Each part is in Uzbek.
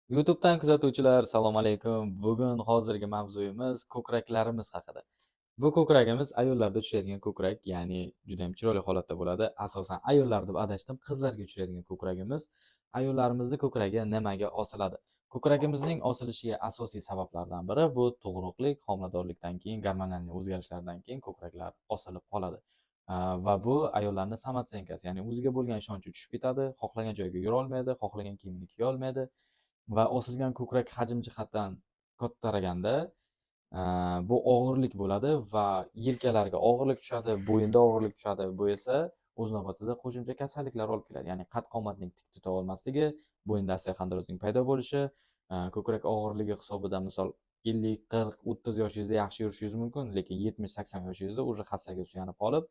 YouTube'dan kuzatuvchilar, assalomu alaykum. Bugun hozirgi mavzuyimiz ko'kraklarimiz haqida. Bu ko'kragimiz ayollarda uchraydigan ko'krak, ya'ni juda ham chiroyli holatda bo'ladi. Asosan ayollar deb adashdim, qizlarga uchraydigan ko'kragimiz. Ayollarimizni ko'kragi nimaga osiladi? Ko'kragimizning osilishiga asosiy sabablardan biri bu tug'ruqlik, homiladorlikdan keyin gormonal o'zgarishlardan keyin ko'kraklar osilib qoladi. Va bu ayollarni самооценка si, ya'ni o'ziga bo'lgan ishonchi tushib ketadi, xohlagan joyga yura olmaydi, xohlagan kiyimini kiya olmaydi va osilgan ko'krak hajm jihatdan kattaraganda bu og'irlik bo'ladi va yelkalarga og'irlik tushadi, bo'yinda og'irlik tushadi. Bu esa o'z navbatida qo'shimcha kasalliklar olib keladi. Ya'ni qad qomatning tik tuta olmasligi, bo'yinda osteoxondrozning paydo bo'lishi, ko'krak og'irligi hisobidan, misol, 50, 40, 30 yoshingizda yaxshi yurishingiz mumkin, lekin 70, 80 yoshingizda уже hassaga suyanib qolib,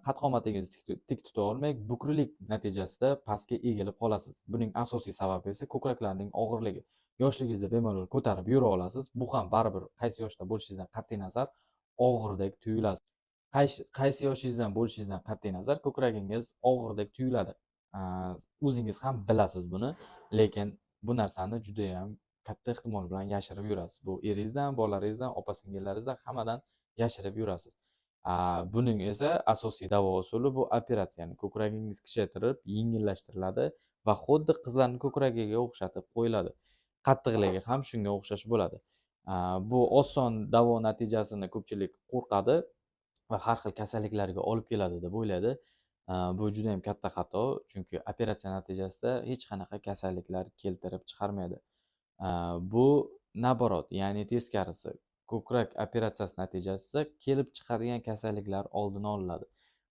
qad qomatingizni tik tuta olmay, bukrilik natijasida pastga egilib qolasiz. Buning asosiy sababi esa ko'kraklarning og'irligi. Yoshligingizda bemalol ko'tarib yura olasiz. Bu ham baribir qaysi yoshda bo'lishingizdan qat'iy nazar og'irdek tuyuladi. Qaysi yoshingizdan bo'lishingizdan qat'iy nazar ko'kragingiz og'irdek tuyuladi. O'zingiz ham bilasiz buni, lekin bu narsani judayam katta ehtimol bilan yashirib yurasiz. Bu eringizdan, bolalaringizdan, opa singillaringizdan, hammadan yashirib yurasiz. Buning esa asosiy davo usuli bu operatsiya, ya'ni ko'kragingiz kichraytirib, yengillashtiriladi va xuddi qizlarning ko'kragiga o'xshatib qo'yiladi. Qattiqligi ham shunga o'xshash bo'ladi. Bu oson davo natijasini ko'pchilik qo'rqadi va har xil kasalliklarga olib keladi deb o'ylaydi. Bu juda ham katta xato, chunki operatsiya natijasida hech qanaqa kasalliklar keltirib chiqarmaydi. Bu наоборот, ya'ni teskarisi. Ko'krak operatsiyasi natijasida kelib chiqadigan kasalliklar oldini olinadi.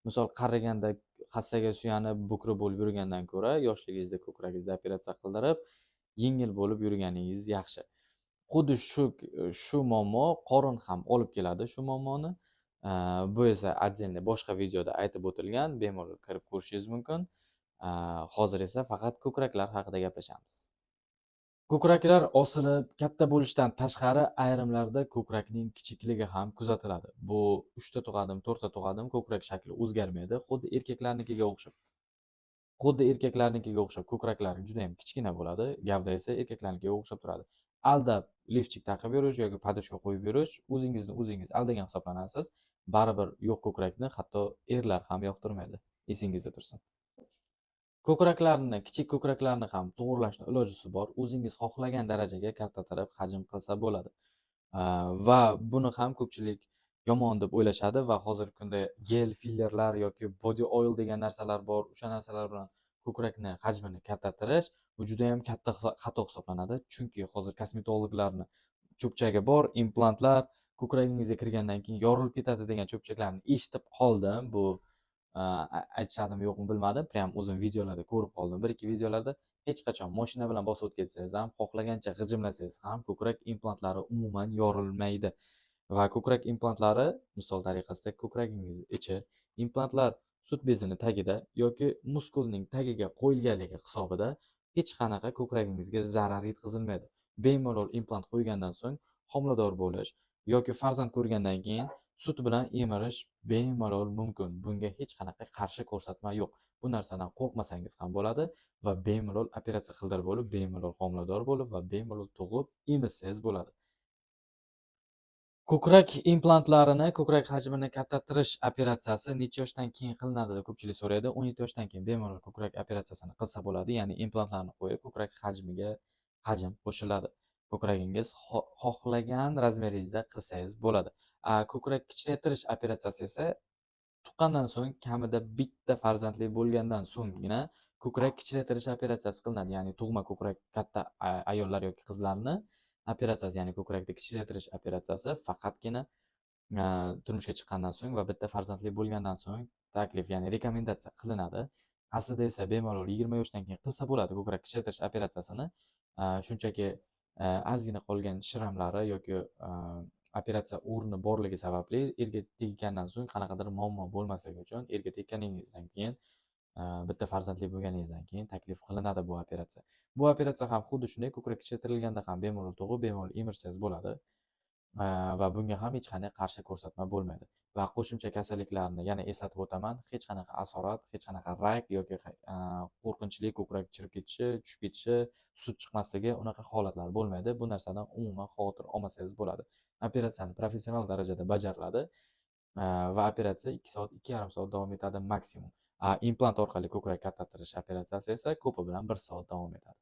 Misol, qariganda hassaga suyanib, bukri bo'lib yurgandan ko'ra, yoshligingizda ko'kragingizda operatsiya qildirib, yengil bo'lib yurganingiz yaxshi. Xuddi shu muammo qorin ham olib keladi shu muammoni. Bu esa отдельный boshqa videoda aytib o'tilgan, bemalol kirib ko'rishingiz mumkin. Hozir esa faqat ko'kraklar haqida gaplashamiz. Ko'kraklar osilib, katta bo'lishdan tashqari ayrimlarda ko'krakning kichikligi ham kuzatiladi. Bu 3 ta tug'adim, 4 ta tug'adim, ko'krak shakli o'zgarmaydi. Xuddi erkaklarnikiga o'xshab ko'kraklari juda ham kichkina bo'ladi, gavda esa erkaklarnikiga o'xshab turadi. Aldab lifchik taqib yurish yoki подушка qo'yib yurish o'zingizni o'zingiz aldagan hisoblanasiz. Baribir yo'q ko'krakni hatto erlar ham yoqtirmaydi. Esingizda tursin. Ko'kraklarni, kichik ko'kraklarni ham to'g'irlashni ilojisi bor. O'zingiz xohlagan darajaga kattatirib hajm qilsa bo'ladi. Va buni ham ko'pchilik yomon deb o'ylashadi va hozirgi kunda gel, fillerlar yoki body oil degan narsalar bor. O'sha narsalar bilan ko'krakni hajmini kattatirish bu juda ham katta xato hisoblanadi. Chunki hozir kosmetologlarni cho'pchagi bor, implantlar ko'kragingizga kirgandan keyin yorilib ketadi degan cho'pchaklarni eshitib qoldim. Bu aytishadimi, yo'qmi, bilmadim. Прям o'zim videolarda ko'rib qoldim. Bir ikki videolarda hech qachon mashina bilan bosib o'tib ketsangiz ham, xohlagancha g'ijimlasangiz ham ko'krak implantlari umuman yorilmaydi. Va ko'krak implantlari, misol tariqasida, ko'kragingiz ichi implantlar sut bezini tagida yoki muskulning tagiga qo'yilganligi hisobida hech qanaqa ko'kragingizga zarar yetkazilmaydi. Bemalol implant qo'ygandan so'ng homilador bo'lish yoki farzand ko'rgandan keyin sut bilan emirish bemalol mumkin. Bunga hech qanaqa qarshi ko'rsatma yo'q. Bu narsadan qo'rqmasangiz ham bo'ladi va bemalol operatsiya qildirib bo'lib, bemalol homilador bo'lib va bemalol tug'ib emizsangiz bo'ladi. Ko'krak implantlarini, ko'krak hajmini kattatirish operatsiyasi necha yoshdan keyin qilinadi deb ko'pchilik so'raydi. 17 yoshdan keyin bemalol ko'krak operatsiyasini qilsa bo'ladi. Ya'ni implantlarni qo'yib, ko'krak hajmiga hajm qo'shiladi. Ko'kragingiz xohlagan razmeringizda qilsangiz bo'ladi. Ko'krak kichraytirish operatsiyasi esa tuqqandan so'ng kamida bitta farzandli bo'lgandan so'nggina ko'krak kichraytirish operatsiyasi qilinadi. Ya'ni tug'ma ko'krak katta ayollar yoki qizlarni operatsiyasi, ya'ni ko'krakni kichraytirish operatsiyasi faqatgina turmushga chiqqandan so'ng va bitta farzandli bo'lgandan so'ng taklif, ya'ni rekomendatsiya qilinadi. Aslida esa bemalol 20 yoshdan keyin qilsa bo'ladi ko'krak kichraytirish operatsiyasini. Shunchaki ozgina qolgan шрам lari yoki operatsiya o'rni borligi sababli erga teggandan so'ng qanaqadir muammo bo'lmasligi uchun erga tekkaningizdan keyin, bitta farzandli bo'lganingizdan keyin taklif qilinadi bu operatsiya. Bu operatsiya ham xuddi shunday, ko'krak kichraytirilganda ham bemalol tug'ib, bemalol emirsangiz bo'ladi. Va bunga ham hech qanday qarshi ko'rsatma bo'lmaydi. Va qo'shimcha kasalliklarni yana eslatib o'taman, hech qanaqa asorat, hech qanaqa rak yoki qo'rqinchli ko'krak chirib ketishi, tushib ketishi, sut chiqmasligi, unaqa holatlar bo'lmaydi. Bu narsadan umuman xavotir olmasangiz bo'ladi. Operatsiyani professional darajada bajariladi va operatsiya 2 soat, 2,5 soat davom etadi maksimum. Implant orqali ko'krak kattatirish operatsiyasi esa ko'pi bilan 1 soat davom etadi.